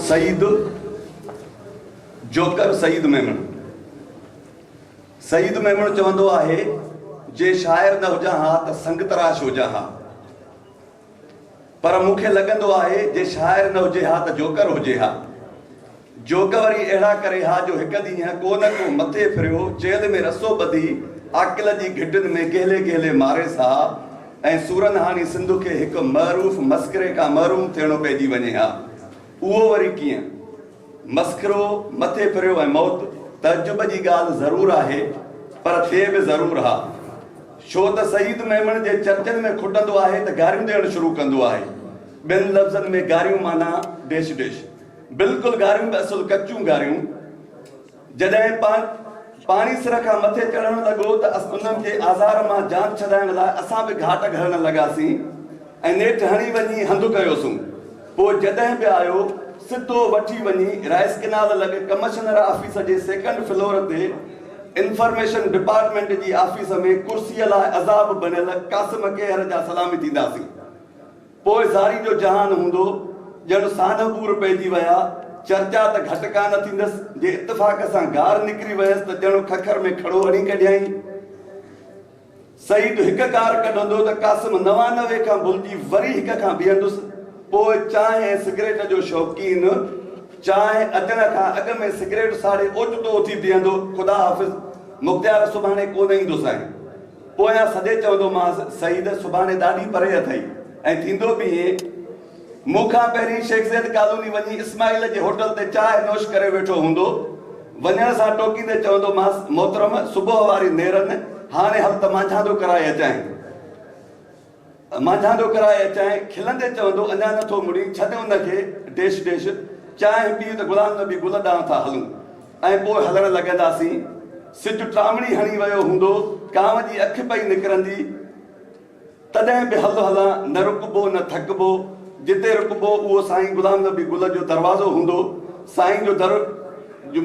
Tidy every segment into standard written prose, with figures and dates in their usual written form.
سعيد جوڪر سعيد ميمڻ سعيد ميمڻ چوندو آهي جي شاعر نه هجان ها ته سنگتراش هجان ها. پر مون کي لڳندو آهي جي شاعر نه هجي ها ته جوڪر هجي ها. جوڪ وري اهڙا ڪري ها جو هڪ ڏينهن ڪو نه ڪو مٿي ڦريو چيلهه ۾ رسو ٻڌي عاقل جي گهٽين ۾ گهلي گهلي ماريس ها ۽ سورن هاڻي سنڌ کي هڪ معروف مسخري کان محروم ٿيڻو پئجي وڃي ها. اهو وري ڪيئن؟ مسخرو، مٿي ڦريو ۽ موت، تعجب جي ڳالهه ضرور آهي، پر ٿئي به ضرور ها. ڇو ته سعيد ميمڻ جي چرچن ۾ کٽندو آهي ته گاريون ڏيڻ شروع ڪندو آهي. ٻين لفظن ۾ گاريون معنيٰ ڊيش ڊيش. بلڪل گاريون به اصل ڪچيون گاريون. جڏهن پاڻي سر کان مٿي چڙهڻ لڳو ته انهن جي آزار مان جان ڇڏائڻ لاء اسان به گهاٽ گهڙڻ لڳاسين ۽ نيٺ هڻي وڃي هنڌ ڪيوسون. پوء جڏهن به آيو، سڌو وٺي وڃي رائيس ڪئنال لڳ ڪمشنر آفيس جي سيڪنڊ فلور تي انفرميشن ڊپارٽمينٽ جي آفيس ۾ ڪرسيء لاء عذاب بڻيل قاسم ڪيهر جا سلامي ٿينداسين. پوء زاري جو جهان هوندو، ڄڻ سانهه ٻور پئجي ويا، چرچا ته گهٽ ڪانه ٿيندس، جي اتفاق سان گار نڪري ويس ته ڄڻ ککر ۾ کڙو هڻي ڪڍيائين. سعيد هڪ گار ڪڍندو ته قاسم 99 کان ڀلجي وري هڪ کان بيهندس، پوء چانهه ۽ سگريٽ جو شوقين، چانهه اچڻ کان اڳ ۾ سگريٽ ساڙي اوچتو اٿي بيهندو، خدا حافظ، مختيار سڀاڻي ڪونه ايندوسانء. پويان سڏي چوندومانس، سعيد، سڀاڻي ڏاڍي پري اٿئي ۽ ٿيندو به ائين. مون کان پهرين شيخ زيد ڪالوني وڃي اسماعيل جي هوٽل تي چانهه نوش ڪري ويٺو هوندو. وڃڻ سان ٽوڪيندي چوندومانس، محترم، صبح واري نيرن، هاڻي هل ته مانجهاندو ڪرائي اچانء. مانجهاندو ڪرائي اچانء. کلندي چوندو، اڃا نه ٿو مڙين، ڇڏ ان کي، ڊيش ڊيش، چانهه پيء ته غلام نبي گل ڏانهن ٿا هلون. ۽ پوء هلڻ لڳنداسين. سج ٽامڻي هڻي ويو هوندو، ڪانء جي اک پئي نڪرندي، تڏهن به هل هلان، نه رڪبو نه ٿڪبو. جتي رڪبو اهو سائين غلام نبي گل جو دروازو هوندو. سائين جو در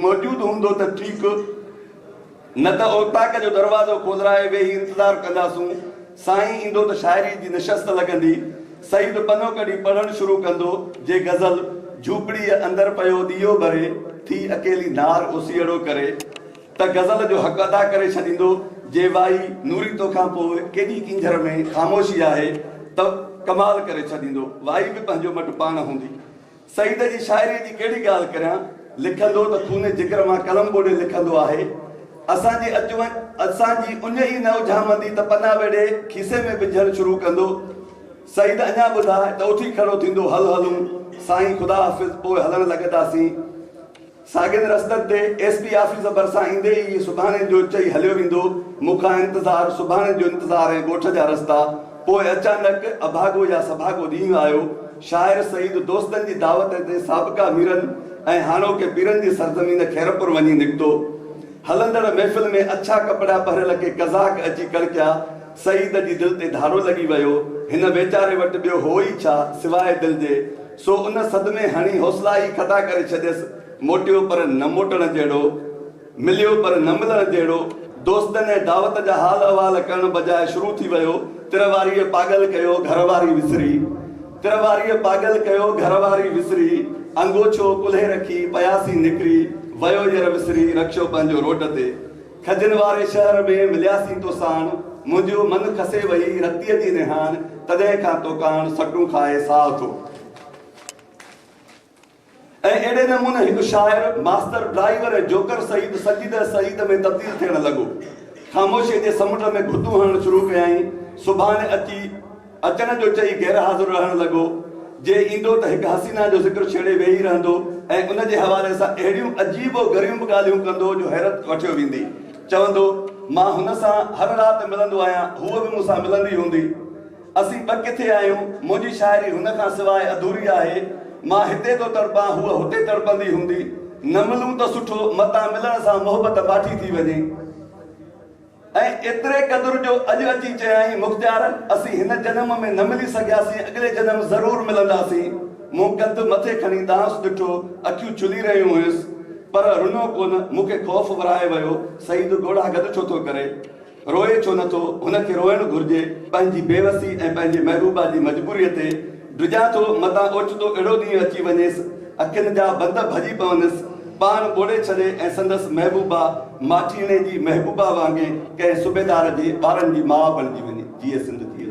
موجود هوندو ته ٺيڪ. نه ته اوطاق جو دروازو کولرائي ويهي انتظار ڪنداسون. سائين ايندو ته شاعريء جي نشست لڳندي. سعيد پنو ڪڍي پڙهڻ شروع ڪندو، جي غزل، جهوپڙيء اندر پيو ڏيئو ٻري، ٿي اڪيلي نار اوسيئڙو ڪري، ته غزل جو حق ادا ڪري ڇڏيندو، جي وائي، نوري توکان پوء ڪيڏي ڪينجهر ۾ خاموشي آهي، ته ڪمال ڪري ڇڏيندو. وائي به پنهنجو مٽ پاڻ هوندي. سعيد جي شاعريء جي ڪهڙي ڳالهه ڪريان، لکندو ته خون جگر مان قلم ٻوڙي لکندو آهي. اسان جي اچ وڃ، اسان جي اڃ ئي نه اجهامندي ته پنا ويڙهي کيسي ۾ وجهڻ شروع ڪندو. سعيد اڃا ٻڌاء ته اٿي کڙو ٿيندو، هل هلون، سائين خدا حافظ، پوء هلڻ لڳنداسين. ساڳين رستن تي ايس پي آفيس ڀرسان ايندي ئي سڀاڻي جو چئي هليو ويندو، مون کان انتظار، سڀاڻي جو انتظار ۽ ڳوٺ جا رستا. پوء اچانڪ اڀاڳو يا سڀاڳو ڏينهن آيو. شاعر سعيد دوستن جي دعوت تي سابقه ميرن ۽ هاڻوڪي پيرن جي سرزمين خيرپور وڃي نڪتو. هلندڙ محفل ۾ اڇا ڪپڙا پهريل ڪي قزاق اچي ڪڙڪيا. سعيد جي دل تي ڌاڙو لڳي ويو. هن ويچاري وٽ ٻيو هو ئي ڇا، سواء دل جي. سو ان صدمي هڻي حوصلا ئي خطا ڪري ڇڏيس. موٽيو پر نه موٽڻ جهڙو، مليو پر نه ملڻ جهڙو. دوستن ۽ دعوت جا حال احوال ڪرڻ بجاء شروع ٿي ويو، تر واريء پاڳل ڪيو، گهر واري وسري. تر واريء پاڳل ڪيو، گهر واري وسري. انگوڇو ڪلهي رکي، پياسين نڪري، ويو ير وسري، رڪشو پنهنجو روڊ تي. کجين واري شهر ۾ ملياسين توساڻ، منهنجو من کسي وئي رتيء جي رهاڻ، تڏهن کان توڪاڻ سٽون کائي ساهه ٿو. ۽ اهڙي نموني هڪ شاعر، ماستر، ڊرائيور ۽ جوڪر سعيد سنجيده سعيد ۾ تبديل ٿيڻ لڳو. خاموشيء جي سمنڊ ۾ گهتون هڻڻ شروع ڪيائين. سڀاڻي اچي. اچڻ جو چئي غير حاضر رهڻ لڳو. جي ايندو ته هڪ حسينا جو ذڪر ڇيڙي ويهي رهندو ۽ ان جي حوالي سان اهڙيون عجيب و غريب ڳالهيون ڪندو جو حيرت وٺيو ويندي. چوندو، مان هن سان هر رات ملندو آهيان، هوء به مون سان ملندي هوندي. اسين ٻه ڪٿي آهيون؟ منهنجي شاعري هن کان سواء اڌوري آهي. مان هتي ٿو تڙپان، هوء هتي تڙپندي هوندي. نه ملون ته سٺو، متان ملڻ سان محبت ماٺي ٿي وڃي. ۽ ايتري قدر جو اڄ اچي چيائين، مختيار، اسين هن جنم ۾ نه ملي سگهياسين، اڳلي جنم ضرور ملنداسين. مون ڪنڌ مٿي کڻي ڏانهس ڏٺو، اکيون ڇلي رهيون هيس، پر رنو ڪونه. مون کي خوف ورائي ويو، سعيد ڳوڙها گڏ ڇو ٿو ڪري؟ روئي ڇو نه ٿو؟ هن کي روئڻ گهرجي، پنهنجي بيوسي ۽ پنهنجي محبوبا جي مجبوريء تي. ڊڄان ٿو، متان اوچتو اهڙو ڏينهن اچي وڃيس. اکين جا بند ڀڄي پونس، پاڻ ٻوڙي ڇڏي ۽ سندس محبوبا ماٺيڻي جي محبوبا وانگي ڪنهن صوبيدار جي ٻارن جي ماء بڻجي وڃي. جيئي سنڌ جيئي.